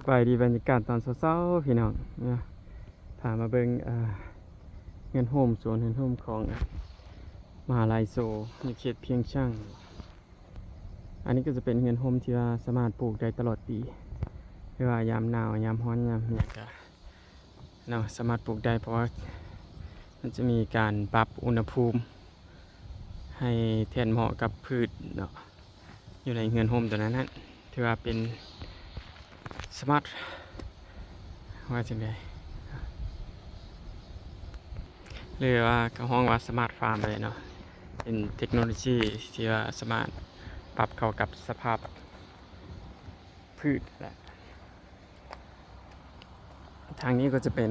ສະບາຍດີ ບັນຍາກາດຕອນເຊົ້າໆ ພີ່ນ້ອງເນາະ ພາມາເບິ່ງ ເອີ ເຮືອນໂຮມ ສວນເຮືອນໂຮມຂອງ ເອີ ມະຫາໄລໂຊ ໃນເຂດພຽງຊ່າງ. ອັນນີ້ກໍຈະເປັນເຮືອນໂຮມທີ່ວ່າສາມາດປູກໄດ້ຕະຫຼອດປີ ຫຼືວ່າຍາມໜາວ ຍາມຮ້ອນ ຍາມຫຍັງກະ ເນາະ ສາມາດປູກໄດ້ ເພາະວ່າມັນຈະມີການປັບອຸນຫະພູມໃຫ້ແທນເໝາະກັບພືດເນາະ ຢູ່ໃນເຮືອນໂຮມຕົວນັ້ນນະ ຖືວ່າເປັນສະມາດ ວ່າຈັ່ງໃດ ຫຼືວ່າກໍຮ້ອງວ່າສະມາດຟາມໄດ້ເນາະ ເປັນເຕັກໂນໂລຊີທີ່ວ່າສາມາດປັບເຂົ້າກັບສະພາບ ພືດແຫຼະ. ທາງນີ້ກໍຈະເປັນ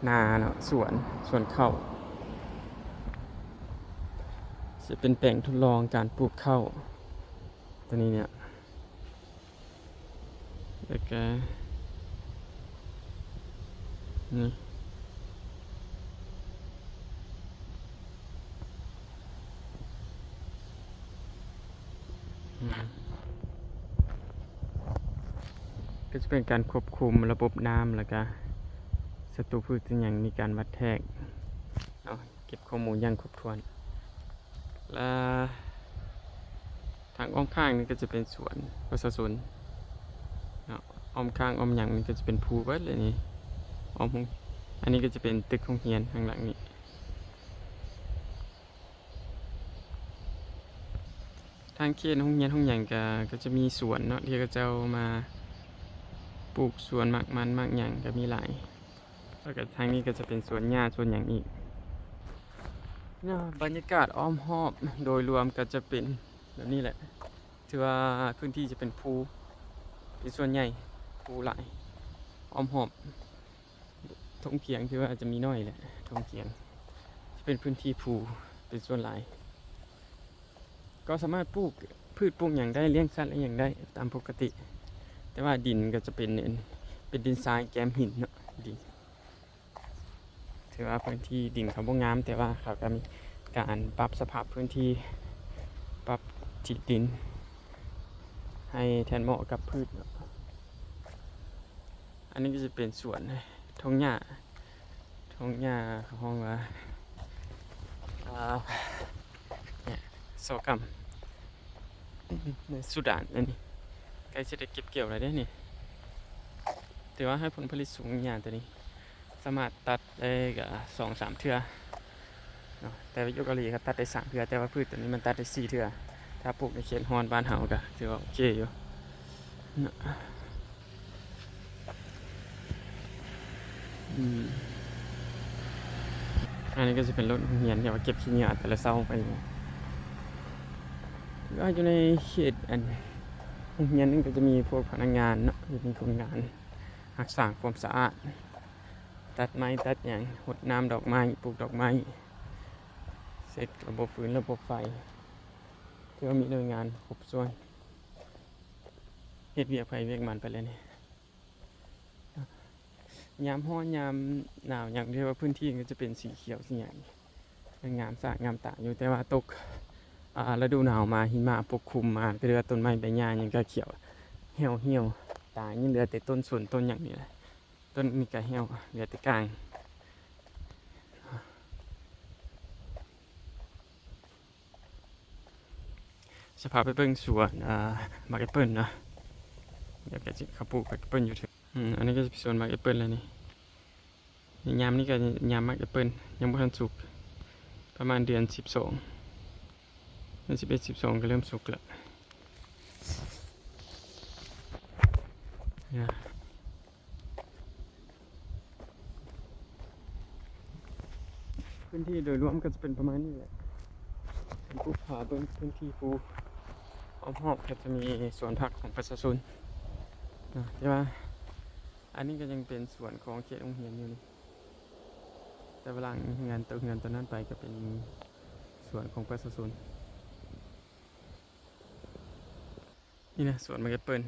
ນາເນາະ ສວນ ສວນເຂົ້າ ຈະເປັນແປງທົດລອງການປູກເຂົ້າ ຕົວນີ້ເນຍ ແລ້ວກະ ນີ້ ອືມ ກໍຈະເປັນການຄວບຄຸມລະບົບນ້ຳ ແລ້ວກະສັດຕູພືດອີ່ຫຍັງ ມີການວັດແທກເນາະ ເກັບຂໍ້ມູນຢ່າງຄົບຖ້ວນ ແລະ ທາງອ້ອມຂ້າງນີ້ກໍຈະເປັນສວນປະຊາຊົນເນາະ ອ້ອມຂ້າງອ້ອມຫຍັງນີ້ກໍຈະເປັນພູເບິດເລີຍນີ້ ອ້ອມ ອັນນີ້ກໍຈະເປັນຕຶກໂຮງຮຽນທາງຫຼັງນີ້. ທາງເຂດໂຮງຮຽນໂຮງຫຍັງກະ ກໍຈະມີສວນເນາະ ທີ່ເຂົາເຈົ້າມາປູກສວນໝາກມັນໝາກຫຍັງກໍມີຫຼາຍ ແລ້ວກໍທາງນີ້ກໍຈະເປັນສວນຫຍ້າສວນຫຍັງອີກເນາະ. ບັນຍາກາດອ້ອມຮອບໂດຍລວມກໍຈະເປັນແບບນີ້ແຫຼະ ຖືວ່າພື້ນທີ່ຈະເປັນພູ ເປັນສ່ວນໃຫຍ່ພູຫຼາຍ ອ້ອມຮອບ ທົ່ງພຽງຖືວ່າຈະມີໜ້ອຍແຫຼະ ທົ່ງພຽງຈະເປັນພື້ນທີ່ພູເປັນສ່ວນຫຼາຍ ກໍສາມາດປູກພືດປູກຫຍັງໄດ້ ລ້ຽງສັດລ້ຽງຫຍັງໄດ້ຕາມປົກກະຕິ ແຕ່ວ່າດິນກໍຈະເປັນ ເປັນດິນຊາຍແກ້ມຫີນເນາະ ດິນ ຖືວ່າພື້ນທີ່ດິນເຂົາບໍ່ງາມ ແຕ່ວ່າເຂົາກໍມີການປັບສະພາບພື້ນທີ່ ປັບທີ່ດິນໃຫ້ແທນເໝາະກັບພືດເນາະ. ອັນນີ້ກໍຈະເປັນສວນທົ່ງຫຍ້າ ທົ່ງຫຍ້າເຂົາຮ້ອງວ່າ ອ່າ ໂຊກຳ ໃນສຸດານ ອັນນີ້ໃກ້ຊິໄດ້ເກັບກ່ຽວແລ້ວເດ້ນີ້ ຖືວ່າໃຫ້ຜົນຜະລິດສູງຫຍ້າຕົວນີ້ ສາມາດຕັດໄດ້ກໍສອງສາມເທື່ອເນາະ ແຕ່ວ່າຢູ່ເກົາຫຼີກໍຕັດໄດ້ສາມເທື່ອ ແຕ່ວ່າພືດຕົວນີ້ມັນຕັດໄດ້ສີ່ເທື່ອ ຖ້າປູກໃນເຂດຮ້ອນບ້ານເຮົາກໍຖືວ່າໂອເຄຢູ່ເນາະ. ອືມ ອັນນີ້ກໍຈະເປັນລົດໂຮງຮຽນທີ່ວ່າເກັບຂີ້ເຫຍື້ອແຕ່ລະເຊົ້າໄປ ກໍຢູ່ໃນເຂດອັນໂຮງຮຽນນີ້ກໍຈະມີພວກພະນັກງານເນາະ ຈະມີຄົນງານຮັກສາຄວາມສະອາດ ຕັດໄມ້ຕັດຫຍັງ ຫົດນ້ຳດອກໄມ້ ປູກດອກໄມ້ ເຊັກລະບົບຟືນລະບົບໄຟ ຖືວ່າມີໜ່ວຍງານຄົບສ່ວນ ເຮັດວຽກໃຜວຽກມັນໄປເລີຍນີ້. ຍາມຮ້ອນຍາມໜາວຫຍັງ ຖືວ່າພື້ນທີ່ກໍຈະເປັນສີຂຽວສີຫຍັງ ງາມສະອາດງາມຕາຢູ່ ແຕ່ວ່າຕົກ ອ່າ ລະດູໜາວມາ ຫິມະປົກຄຸມມາ ກໍເຫຼືອຕົ້ນໄມ້ໃບຫຍ້າຫຍັງກໍຂຽວ ແຫ້ວຫ່ຽວຕາຍ ຍັງເຫຼືອແຕ່ຕົ້ນສົນຕົ້ນຫຍັງນີ້ແຫຼະ ຕົ້ນນີ້ກໍແຫ້ວ ເຫຼືອແຕ່ກ້າງ. ສະພາໄປເບິ່ງສວນ ອ່າ ໝາກແອັບເປິ້ນເນາະ ດຽວກໍຊິເຂົ້າປູກໝາກແອັບເປິ້ນຢູ່ເທິງ. ອືມ ອັນນີ້ກໍຊິເປັນສວນໝາກແອັບເປິ້ນແລ້ວນີ້ ຍາມນີ້ກໍຍາມໝາກແອັບເປິ້ນ ຍັງບໍ່ທັນສຸກ ປະມານເດືອນສິບສອງ ເດືອນສິບເອັດ ສິບສອງ ກໍເລີ່ມສຸກແລ້ວ. ພື້ນທີ່ໂດຍລວມກໍຈະເປັນປະມານນີ້ແຫຼະ ເປັນພູຜາ ເບິ່ງພື້ນທີ່ພູອ້ອມຮອບ ກໍຈະມີສວນຜັກຂອງປະຊາຊົນເນາະ ແຕ່ວ່າອັນນີ້ກໍຍັງເປັນສວນຂອງເຂດໂຮງຮຽນຢູ່ນີ້ ແຕ່ວ່າຫຼັງເຮືອນ ໂຕເຮືອນໂຕນັ້ນໄປກໍເປັນສວນຂອງປະຊາຊົນ. ນີ້ນະ ສວນໝາກແອັບເປິ້ນ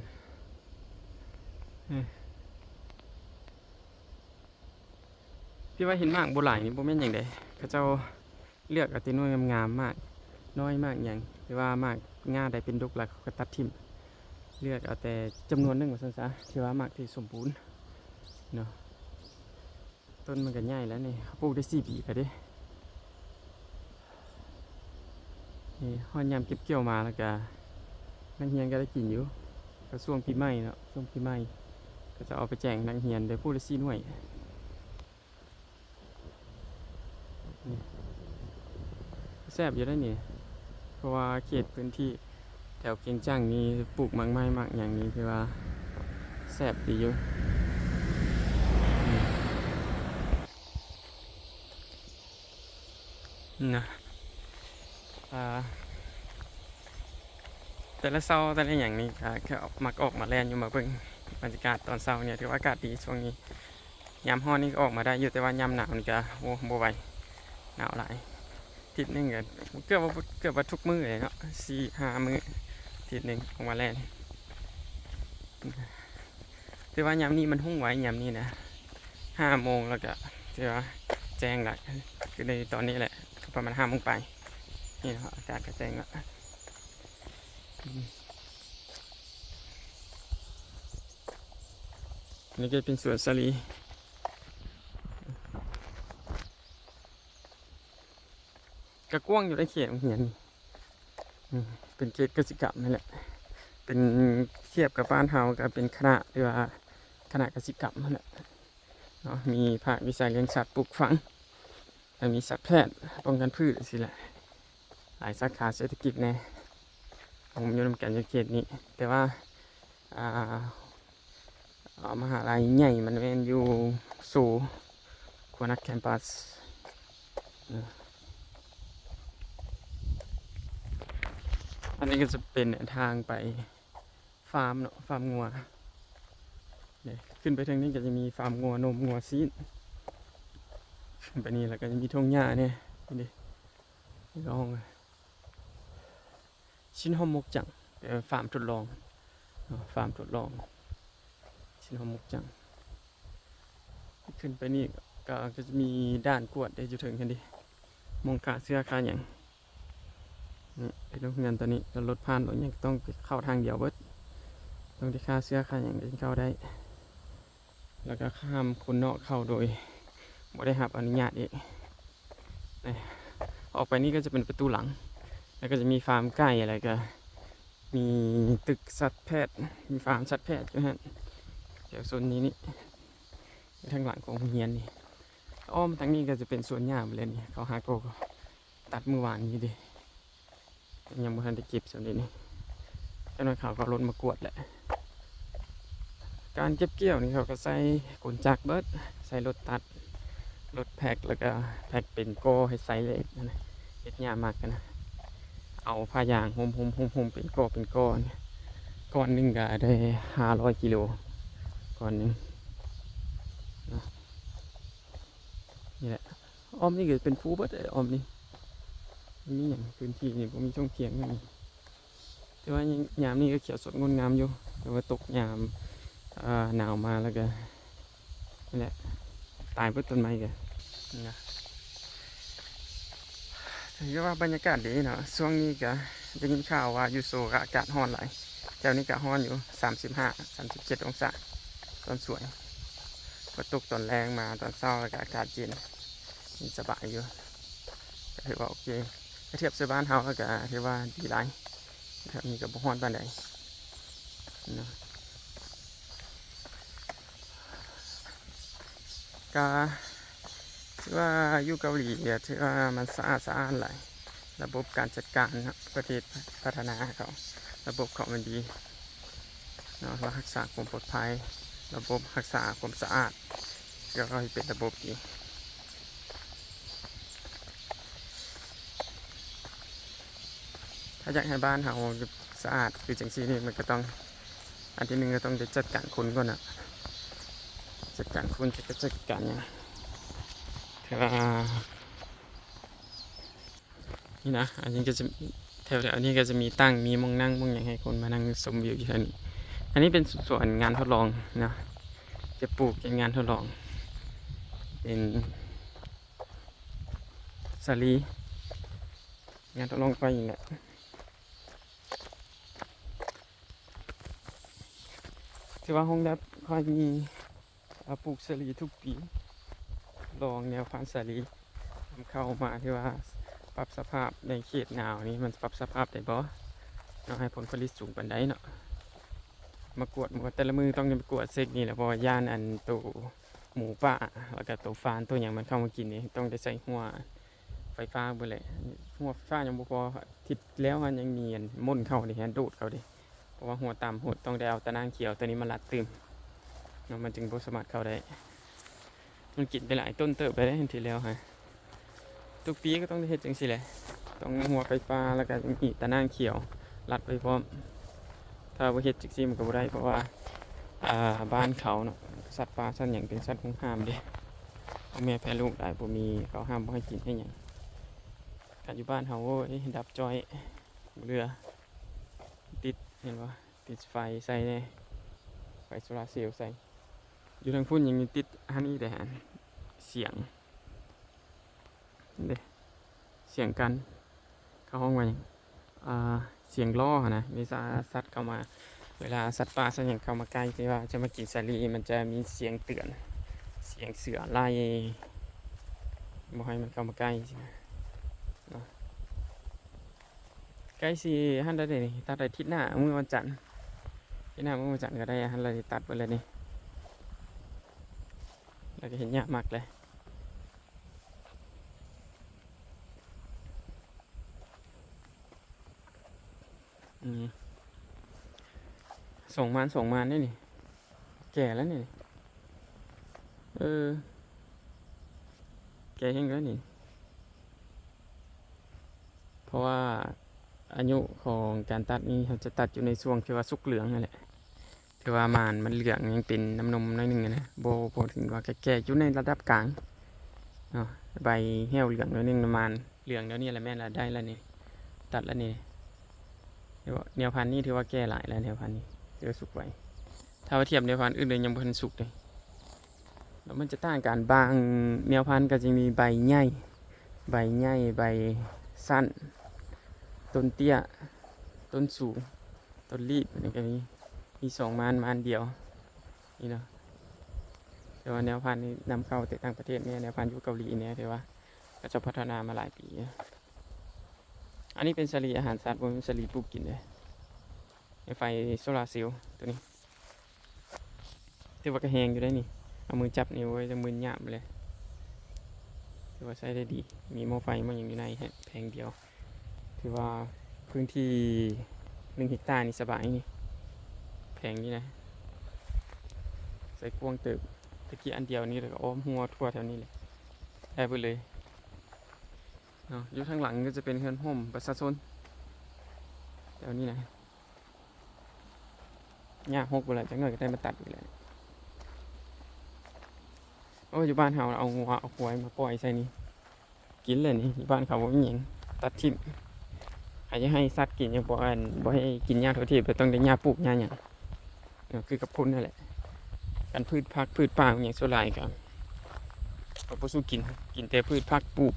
ເອີ ທີ່ວ່າເຫັນໝາກບໍ່ຫຼາຍນີ້ ບໍ່ແມ່ນຫຍັງເດ້ ເຂົາເຈົ້າເລືອກເອົາແຕ່ໜ່ວຍງາມໆ ໝາກນ້ອຍໝາກຫຍັງ ຫຼືວ່າໝາກງ່າໃດເປັນດົກຫຼາຍ ເຂົາກໍຕັດຖິ້ມ. ເລືອກເອົາແຕ່ຈຳນວນໜຶ່ງວ່າຊັ້ນຊະ ທີ່ວ່າໝາກທີ່ສົມບູນເນາະ. ຕົ້ນມັນກໍໃຫຍ່ແລ້ວນີ້ ເຮົາປູກໄດ້ສີ່ປີແລ້ວເດ້. ນີ້ຮອດຍາມເກັບກ່ຽວມາແລ້ວກໍ ນັກຮຽນກໍໄດ້ກິນຢູ່. ກໍຊ່ວງປີໃໝ່ເນາະ ຊ່ວງປີໃໝ່ກໍຈະເອົາໄປແຈກນັກຮຽນ ໄດ້ຜູ້ລະສີ່ໜ່ວຍ. ນີ້ ແຊບຢູ່ເດ້ນີ້ ເພາະວ່າເຂດພື້ນທີ່ແຖວກຽງຈັງນີ້ ປູກໝາກໄມ້ໝາກຫຍັງນີ້ ຖືວ່າແຊບດີຢູ່. ນີ້ນະ ອ່າ ແຕ່ລະເຊົ້າແຕ່ລະຫຍັງນີ້ກໍ ກໍມັກອອກມາແລ່ນຢູ່ ມາເບິ່ງບັນຍາກາດຕອນເຊົ້ານີ້. ຖືວ່າອາກາດດີຊ່ວງນີ້. ຍາມຮ້ອນນີ້ກໍອອກມາໄດ້ຢູ່ ແຕ່ວ່າຍາມໜາວນີ້ກໍ ໂອ້ ບໍ່ໄຫວ ໜາວຫຼາຍ. ທິດໜຶ່ງກໍເກືອບວ່າ ເກືອບວ່າທຸກມື້ເລີຍເນາະ ສີ່ຫ້າມື້ ທິດໜຶ່ງອອກມາແລ່ນ. ຖືວ່າຍາມນີ້ມັນຮຸ່ງໄວ ຍາມນີ້ນະ ຫ້າໂມງແລ້ວກໍຖືວ່າແຈ້ງລະ. ຄືໃນຕອນນີ້ແຫຼະ ກໍປະມານຫ້າໂມງປາຍນີ້ເນາະ ອາກາດກໍແຈ້ງລະ. ອືມ ອັນນີ້ກໍເປັນສວນສາລີ ກໍກວ້າງຢູ່ໃນເຂດໂຮງຮຽນນີ້. ອືມ ເປັນເຂດກະສິກຳຫັ້ນແຫຼະ ເປັນທຽບກັບບ້ານເຮົາກໍເປັນຄະນະ ຫຼືວ່າຄະນະກະສິກຳຫັ້ນແຫຼະເນາະ. ມີພາກວິຊາລ້ຽງສັດ ປູກຝັງ ແລ້ວມີສັດແພດ ປ້ອງກັນພືດ ຈັ່ງຊີ້ແຫຼະ. ຫຼາຍສາຂາເສດຖະກິດແດ່ ໂຮມຢູ່ນຳກັນຢູ່ເຂດນີ້ ແຕ່ວ່າ ອ່າ ອ່າ ມະຫາໄລໃຫຍ່ມັນແມ່ນຢູ່ໂຊ ຄວານັກແຄມປັສ. ເອີ ອັນນີ້ກໍຈະເປັນທາງໄປຟາມເນາະ ຟາມງົວ. ນີ້ ຂຶ້ນໄປເທິງນີ້ກໍຈະມີຟາມງົວນົມ ງົວຊີ້ນ. ຂຶ້ນໄປນີ້ແລ້ວກໍຈະມີທົ່ງຫຍ້າແດ່ ນີ້ເດ້ ນີ້ກໍຫ້ອງ ຊິນຮອມມົກຈັງ ເປັນຟາມທົດລອງເນາະ ຟາມທົດລອງ ຊິນຮອມມົກຈັງ. ຂຶ້ນໄປນີ້ກໍ ກໍຈະມີດ່ານກວດເດ້ ຢູ່ເທິງຫັ້ນເດ້ ໝ່ອງຂ້າເສື້ອຂ້າຫຍັງ. ນີ້ເປັນໂຮງຮຽນ ຕອນນີ້ກໍລົດຜ່ານ ລົດຫຍັງຕ້ອງເຂົ້າທາງດຽວເບິດ ຕ້ອງໄດ້ຂ້າເສື້ອຂ້າຫຍັງ ຈຶ່ງເຂົ້າໄດ້. ແລ້ວກໍຫ້າມຄົນນອກເຂົ້າໂດຍບໍ່ໄດ້ຮັບອະນຸຍາດອີກ. ນີ້ ອອກໄປນີ້ກໍຈະເປັນປະຕູຫຼັງ ແລ້ວກໍຈະມີຟາມໄກ່ ແລ້ວກໍມີຕຶກສັດແພດ ມີຟາມສັດແພດຢູ່ຫັ້ນ ແຖວໂຊນນີ້ນີ້ ທາງຫຼັງຂອງໂຮງຮຽນນີ້. ອ້ອມທາງນີ້ກໍຈະເປັນສວນຫຍ້າເບິດເລີຍນີ້ ເຂົາຫາກໍຕັດມື້ວານນີ້ເດ້. ຍັງບໍ່ທັນໄດ້ເກັບສ່ຳນີ້ ຈັກໜ້ອຍເຂົາກໍເອົາລົດມາກວດແຫຼະ. ການເກັບກ່ຽວນີ້ເຂົາກໍໃຊ້ກົນຈັກເບິດ ໃຊ້ລົດຕັດ ລົດແພັກ ແລ້ວກໍແພັກເປັນກໍໃຫ້ໃຊ້ເລີຍ ເຮັດຫຍ້າໝັກຫັ້ນນະ. ເອົາຜ້າຢາງຫົ່ມໆໆໆ ເປັນກໍເປັນກໍ ກ້ອນໜຶ່ງກໍໄດ້ຫ້າຮ້ອຍກິໂລ ກ້ອນໜຶ່ງເນາະ. ນີ້ແຫຼະ ອ້ອມນີ້ກໍເປັນພູເບິດເອີຍ ອ້ອມນີ້ ມີຫຍັງ ພື້ນທີ່ນີ້ບໍ່ມີທົ່ງທ່ຽງຫຍັງ. ແຕ່ວ່າຍາມນີ້ກໍຂຽວສົດງົດງາມຢູ່ ແຕ່ວ່າຕົກຍາມ ເອີ ໜາວມາແລ້ວກໍ ນີ້ແຫຼະ ຕາຍເບິດຕົ້ນໄມ້ກໍ ນີ້ນະ. ຖືວ່າບັນຍາກາດດີເນາະ ຊ່ວງນີ້ກໍໄດ້ຍິນຂ່າວວ່າຢູ່ໂຊກໍອາກາດຮ້ອນຫຼາຍ ແຖວນີ້ກໍຮ້ອນຢູ່ ສາມສິບຫ້າ ສາມສິບເຈັດອົງສາ ຕອນສວຍ. ພໍຕົກຕອນແລງມາ ຕອນເຊົ້າແລ້ວກໍອາກາດເຢັນ ເຢັນສະບາຍຢູ່ ກໍຖືວ່າໂອເຄ ຖ້າທຽບໃສ່ບ້ານເຮົາແລ້ວກໍຖືວ່າດີຫຼາຍ. ແຖວນີ້ກໍບໍ່ຮ້ອນປານໃດເນາະ. ກະຖືວ່າຢູ່ເກົາຫຼີກະຖືວ່າມັນສະອາດສະອ້ານຫຼາຍ ລະບົບການຈັດການເນາະ ປະເທດພັດທະນາເຂົາ ລະບົບເຂົາມັນດີເນາະ ລະຮັກສາຄວາມປອດໄພ ລະບົບຮັກສາຄວາມສະອາດ ແລ້ວເຂົາເຮັດເປັນລະບົບດີ. ຖ້າຢາກໃຫ້ບ້ານເຮົາສະອາດຄືຈັ່ງຊີ້ນີ້ ມັນກໍຕ້ອງ ອັນທີໜຶ່ງກໍຕ້ອງໄດ້ຈັດການຄົນກ່ອນນະ ຈັດການຄົນ ຈັດການຫຍັງ. ແຕ່ວ່ານີ້ນະ ອັນນີ້ກໍຈະ ແຖວໆນີ້ກໍຈະມີຕັ່ງ ມີໝ່ອງນັ່ງ ໝ່ອງຫຍັງໃຫ້ຄົນມານັ່ງຊົມວິວຢູ່ແຖວນີ້. ອັນນີ້ເປັນສວນງານທົດລອງນະ ຈະປູກເປັນງານທົດລອງ ເປັນ ສາລີ ງານທົດລອງໄຟນີ້ແຫຼະ. ຖືວ່າໂຮງແລັບຂ້ອຍນີ້ ເອົາ ປູກສາລີທຸກປີ ລອງແນວພັນສາລີນຳເຂົ້າມາ ຖືວ່າປັບສະພາບໃນເຂດໜາວນີ້ ມັນປັບສະພາບໄດ້ບໍ່ເນາະ ໃຫ້ຜົນຜະລິດສູງປານໃດເນາະ. ມາກວດ ແຕ່ລະມື້ຕ້ອງໄດ້ມາກວດເຊັກນີ້ແຫຼະ ເພາະວ່າຢ້ານອັນໂຕໝູປ່າ ແລ້ວກະໂຕຟານໂຕຫຍັງມັນເຂົ້າມາກິນນີ້ ຕ້ອງໄດ້ໃສ່ຮົ້ວໄຟຟ້າເບິດແຫຼະ. ຮົ້ວໄຟຟ້າຍັງບໍ່ພໍ ທິດແລ້ວຫັ້ນຍັງມີອັນມົ້ນເຂົ້າເດ້ ຫັ້ນໂດດເຂົ້າເດ້ ເພາະວ່າຮົ້ວຕ່ຳໂພດ ຕ້ອງໄດ້ເອົາຕາໜ່າງຂຽວໂຕນີ້ມາລັດຕື່ມເນາະ ມັນຈຶ່ງບໍ່ສາມາດເຂົ້າໄດ້. ມັນກິນໄປຫຼາຍຕົ້ນເຕີບແລ້ວເດ້ ທີ່ແລ້ວຫັ້ນ. ທຸກປີກໍຕ້ອງໄດ້ເຮັດຈັ່ງຊີ້ແຫຼະ ຕ້ອງຮົ້ວໄຟຟ້າ ແລ້ວກໍມີຕາໜ່າງຂຽວລັດໄວ້ພ້ອມ. ຖ້າບໍ່ເຮັດຈັ່ງຊີ້ມັນກໍບໍ່ໄດ້ ເພາະວ່າ ອ່າ ບ້ານເຂົາເນາະ ສັດປ່າສັດຫຍັງເປັນສັດຫວງຫ້າມເດ້ ພໍ່ແມ່ແຜ່ລູກຫຼາຍ ບໍ່ມີເຂົາຫ້າມບໍ່ໃຫ້ກິນໃຫ້ຫຍັງ. ຄັນຢູ່ບ້ານເຮົາ ໂອ້ຍ ດັບຈ້ອຍ ບໍ່ເຫຼືອ ຕິດ ເຫັນບໍ່ ຕິດໄຟໃສ່ແດ່ ໄຟໂຊລາເຊວໃສ່. ຢູ່ທາງພຸ້ນຍັງມີຕິດຫັ້ນອີກເດ້ ສຽງເດ້ ສຽງກັນ ເຂົາຮ້ອງວ່າຫຍັງ ອ່າ ສຽງລໍ້ຫັ້ນນະ ເວລາສັດເຂົ້າມາ ເວລາສັດປ່າສັດຫຍັງເຂົ້າມາໃກ້ ທີ່ວ່າຈະມາກິນສາລີ ມັນຈະມີສຽງເຕືອນ ສຽງເສືອໄລ່ ບໍ່ໃຫ້ມັນເຂົ້າມາໃກ້ຊີ້ນະເນາະ. ໃກ້ຊິຫັ້ນແລ້ວເດນີ້ ຕັດໄດ້ທິດໜ້າມື້ວັນຈັນ ທິດໜ້າມື້ວັນຈັນກໍໄດ້ຫັ້ນແລ້ວ ຕັດເບິດແລ້ວນີ້ ແລ້ວກໍເຮັດຫຍ້າໝັກແລ້ວ. ອືມ ສອງມານ ສອງມານເດ້ນີ້ ແກ່ແລ້ວນີ້ ເອີ ແກ່ແຮງແລ້ວນີ້. ເພາະວ່າອາຍຸຂອງການຕັດນີ້ ເຮົາຈະຕັດຢູ່ໃນຊ່ວງທີ່ວ່າສຸກເຫຼືອງນັ້ນແຫຼະ ຖືວ່າມານມັນເຫຼືອງ ຍັງເປັນນ້ຳນົມໜ້ອຍໜຶ່ງນະ ບໍ່ ບໍ່ເຖິງວ່າແກ່ໆ ຢູ່ໃນລະດັບກາງເນາະ. ໃບແຫ້ວເຫຼືອງໜ້ອຍໜຶ່ງ ມານເຫຼືອງແນວນີ້ລະແມ່ນລະ ໄດ້ລະນີ້ ຕັດລະນີ້. ແນວພັນນີ້ຖືວ່າແກ່ຫຼາຍແລ້ວ ແນວພັນນີ້ຖືວ່າສຸກໄວ ຖ້າວ່າທຽບແນວພັນອື່ນເລີຍ ຍັງບໍ່ທັນສຸກເດ້. ແລ້ວມັນຈະຕ່າງກັນ ບາງແນວພັນກໍຈະມີໃບໃຫຍ່ ໃບໃຫຍ່ ໃບສັ້ນ ຕົ້ນເຕ້ຍ ຕົ້ນສູງ ຕົ້ນລີບ ອັນນີ້ກໍມີ ມີສອງມານ ມານດຽວນີ້ເນາະ. ແຕ່ວ່າແນວພັນນີ້ນຳເຂົ້າແຕ່ຕ່າງປະເທດແດ່ ແນວພັນຢູ່ເກົາຫຼີແດ່ ແຕ່ວ່າເຂົາເຈົ້າພັດທະນາມາຫຼາຍປີ. ອັນນີ້ເປັນສາລີອາຫານສັດ ບໍ່ແມ່ນສາລີປູກກິນເດ້. ໄຟໂຊລາເຊວໂຕນີ້ ຖືວ່າກະແຮງຢູ່ໄດ໋ນີ້ ເອົາມືຈັບນີ້ ໂອ້ຍ ຈະມຶນຍາບເລີຍ. ຖືວ່າໃຊ້ໄດ້ດີ ມີໝໍ້ໄຟໝໍ້ຫຍັງຢູ່ໃນ ແຜງດຽວ ຖືວ່າພື້ນທີ່ໜຶ່ງເຮັກຕານີ້ສະບາຍນີ້ ແຜງນີ້ນະ ໃຊ້ກວ້າງເຕີບ. ຕະກີ້ອັນດຽວນີ້ ແລ້ວກໍອ້ອມຮົ້ວທົ່ວແຖວນີ້ແຫຼະ ໄດ້ເບິດເລີຍເນາະ. ຢູ່ທາງຫຼັງກໍຈະເປັນເຮືອນໂຮມປະຊາຊົນແຖວນີ້ນະ. ຫຍ້າຮົກເບິດແລ້ວ ຈັກໜ້ອຍກໍໄດ້ມາຕັດອີກແລ້ວ. ໂອ້ ຢູ່ບ້ານເຮົາເອົາງົວເອົາຄວາຍມາປ່ອຍໃສ່ນີ້ ກິນແລ້ວນີ້. ຢູ່ບ້ານເຂົາບໍ່ມີຫຍັງ ຕັດຖິ້ມ. ໃຜຈະໃຫ້ສັດກິນຫຍັງ ບໍ່ ອັນ ບໍ່ໃຫ້ກິນຫຍ້າທົ່ວທີບ ແລ້ວຕ້ອງໄດ້ຫຍ້າປູກຫຍ້າຫຍັງ ເອີ ຄືກັບຄົນນັ້ນແຫຼະ. ການພືດຜັກພືດປາຫຍັງ ສ່ວນຫຼາຍກໍ ກໍບໍ່ສູ້ກິນ ກິນແຕ່ພືດຜັກປູກ.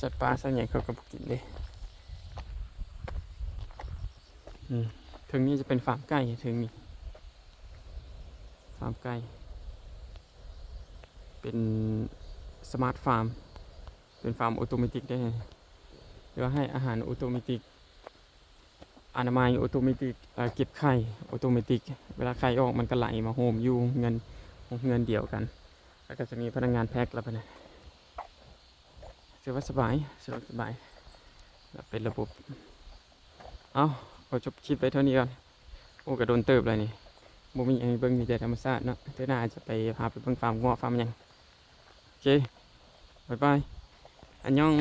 ສັດປ່າສັດຫຍັງເຂົາກໍບໍ່ກິນເດ້. ອືມ ເທິງນີ້ຈະເປັນຟາມໄກ່ ເທິງນີ້ ຟາມໄກ່ ເປັນສະມາດຟາມ ເປັນຟາມໂອໂຕເມຕິກໄດ້ ຫຼືວ່າໃຫ້ອາຫານໂອໂຕເມຕິກ ອະນາໄມໂອໂຕເມຕິກ ເກັບໄຂ່ໂອໂຕເມຕິກ ເວລາໄຂ່ອອກມັນກໍໄຫຼມາໂຮມຢູ່ເຮືອນ ເຮືອນດຽວກັນ ແລ້ວກໍຈະມີພະນັກງານແພັກແລ້ວບັດນີ້. ຖືວ່າສະບາຍ ສະດວກສະບາຍ ແລ້ວເປັນລະບົບ. ເອົາ ຂໍຈົບຄລິບໄວ້ເທົ່ານີ້ກ່ອນ. ໂອ້ ກໍດົນເຕີບແລ້ວນີ້ ບໍ່ມີຫຍັງໃຫ້ເບິ່ງ ມີແຕ່ທຳມະຊາດເນາະ. ເທື່ອໜ້າຈະໄປ ພາໄປເບິ່ງຟາມງົວ ຟາມຫຍັງ. ໂອເຄ ບາຍບາຍ ອັນຍອງ.